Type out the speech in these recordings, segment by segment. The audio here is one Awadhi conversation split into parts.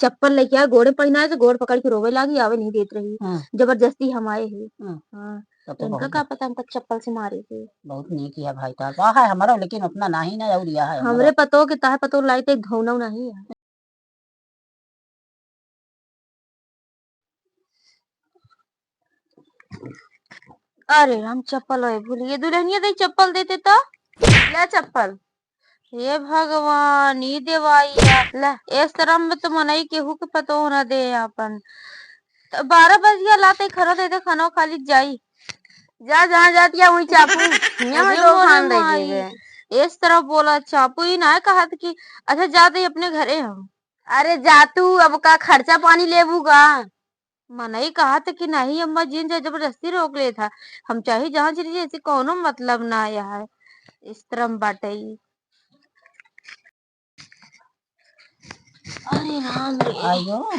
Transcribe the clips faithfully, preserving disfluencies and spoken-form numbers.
चप्पल लेके आए, गोड़े पहिनाए से गोड़ पकड़ के रोवे लागी, आवे नहीं देत रही। हाँ। जबरदस्ती हम आए हैं। हाँ। हाँ। तब तो इनका बहुत का पता हमका चप्पल से मारे थे। बहुत नीक है भाई तार। वाह, है हमारा, लेकिन अपना नाही ना और यह है हमारा। हमरे पतो के ताहे पतो लाई ते धौना नहीं है। अरे राम, चप्पल ओए भूल गए। दुल्हनिया दे चप्पल देते तो। ले चप्पल। हे भगवान, ई देवाई या। ले, ए शरम में तो मनई केहू के पतो ना दे आपन। त बारह बज गया, लाते खरो दे दे, खाना खा ली जाई। जा, जहाँ जात या वहीं चापू। हियाँ में अरे तो मोरे खान दे माई, देबे। इस तरह बोला चापू ही ना कहत कि अच्छा जा दे अपने घरे हम। अरे जा तू, अब का खर्चा पानी लेबू का? मनई कहत कि नहीं अम्मा, जिन जा जबरदस्ती रोक लेत है, हम चाहे जहाँ चली जाए, ऐसे कौनो मतलब ना आया है। इस तरह बाटे ई। अरे राम रे। आयो।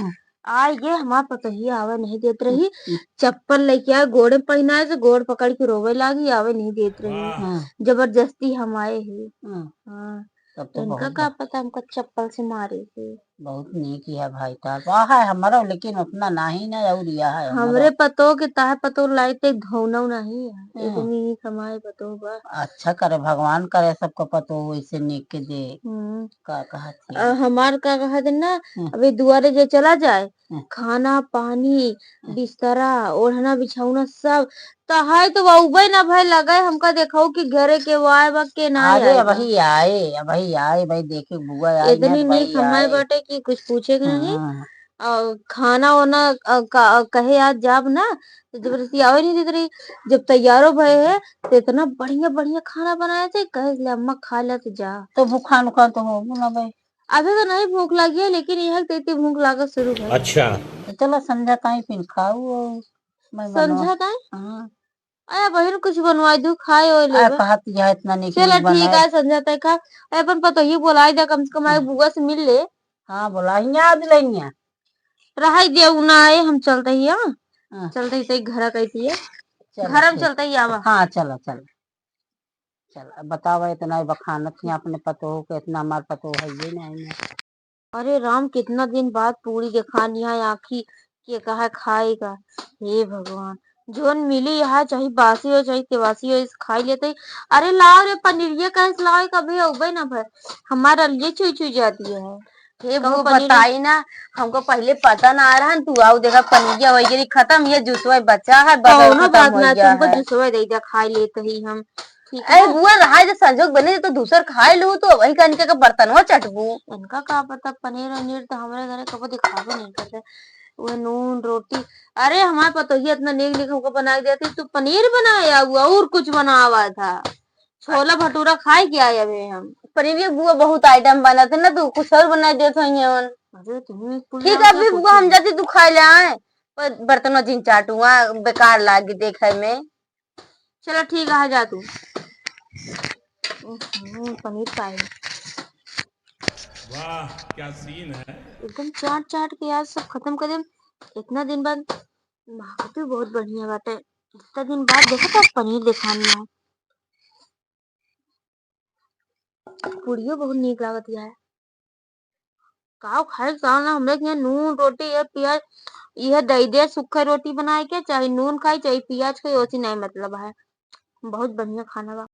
आय गे, हमार पतोहिया आवे नहीं देत रही। हम्म। चप्पल लेके आए, गोड़े पहिनाए से गोड़ पकड़ के रोवे लागी, आवे नहीं देत रही। वाह। हाँ। जबरदस्ती हम आए हैं। हाँ। हाँ। तब तो इनका बहुत का बा-, पता हमका चप्पल से मारे थे। बहुत नीक है भाई तार। वाह है हमारा, लेकिन उतना नाही ना और यह है हमारा। हमरे पतो के ताहे पतो लाई ते धौनौ नहीं है। हम्म। इतनी नीक हमारे पतो बा। अच्छा करे, भगवान करे सबको पतो वैसे नीक के दे। हम्म। का कहत है? अ, हमार का कहत है ना, हम्म। अबे दुआरे जे चला जाए, हम्म। खाना, पानी, हम्म। बिस्तरा, ओढ़ना, बिछौना सब, त है त वउबे ना भय लगे हमका देखउ कि घरे के वाय बा के ना आए, आए बा। अबही आए, अबही आए, भाई देखे बुआ आई इतनी ना, नीक भाई हमार आए। बाटे कि कुछ पूछे के नहीं। हाँ। और खाना वाना, अ, का, कहे आज जाब ना, त जबरदस्ती आवे नहीं देत रही। जब तैयारो भय है, त इतना बढ़िया, बढ़िया खाना बनाए थे, कहे ले, "अम्मा खा ले त जा।" तो भूखा नुखा तो हो ना भाई। अभी तो नहीं भूख लगी है, लेकिन यह कहती भूख लागत शुरू भय। अच्छा। तो चलो संझा ताई फिर खाऊ और मैं बनवा-, संझा ताई? हाँ। अरे बहिन कुछ बनवाई दू, खाए ओए अरे लेबे। कहत यह इतना नीक चलो नीक ठीक बनाए। है, संझा ताई खा। अरे अपन पतोही बोलाई दे, कम से कम आए हाँ। बुआ से मिल ले। हाँ, बोला हियाँ आ दुल्हनिया। रहाई दे, उ ना आए, हम चलते ही, हाँ। हाँ। चलते ही तो एक घर कहती है। चलो घर हम ठीक। चलते ही आवा। हाँ, चलो, चलो। चल, अब बतावा, इतना ही बखानत हियाँ अपने पतोह के, इतना हमार पतोह है ये नहीं है। अरे राम, कितना दिन बाद पूरी देखान यहाँ आँखी के कहा खाएगा। हे भगवान, जोन मिली यहाँ, चाहे बासी हो, चाहे तिवासी हो, इस खाई लेते ही। अरे लाओ रे, पनीरिया कहे से लाओ, कभी अउबे ना भय। हमार अलिये छुई छुई जाती है। हे कहो वो पनीर बताई ना, हमको पहिले पता ना रहन, तू आओ देखा पनीरिया हो गई खतम, ये जूसवा बचा है, बदल कौनो खतम बात हो ना, गया तुमको है। जूसवा दे दिया, खाई लेते ही हम। ठीक अरे है। बुआ, रहा जे संजोग बने तो दूसर खाए लू, तो वही का इनके का बर्तनवा चटबू। इनका का पता, पनीर उनीर तो हमरे घरे कबो दिखावे नहीं करते। वो नून रोटी, अरे हमारे पतोहिया इतना नेक नेक हमको बना के देती, तू पनीर बनाया हुआ और कुछ बनावा था। छोला भटूरा खाए के आए अबे हम। पनीर के बुआ बहुत item बनत है ना, तू कुछ और बना देत हो ये मन। अरे तुम्हें कुल ठीक है, अभी बुआ हम जाती, तू खा ले आए, पर बर्तनवा जिन चाटू, वहाँ बेकार लागी देखे में। चलो ठीक है, जा तू। हम्म, पनीर का है। वाह, क्या scene है। एकदम चाट चाट के यार सब खत्म कर देम। इतना दिन बाद महकत भी बहुत बढ़िया बाटे। इतना दिन बाद देखा था पनीर दिखानी है। पूड़ियो बहुत नीक लागत है। काव खाए के चाहला, हमरे के यहाँ नून रोटी है, पियाज, यह दे दे, सूखे रोटी बनाए के, चाहे नून खाई, चाहे पियाज खाई, ओसी नहीं मतलब है। बहुत बढ़िया खाना बा।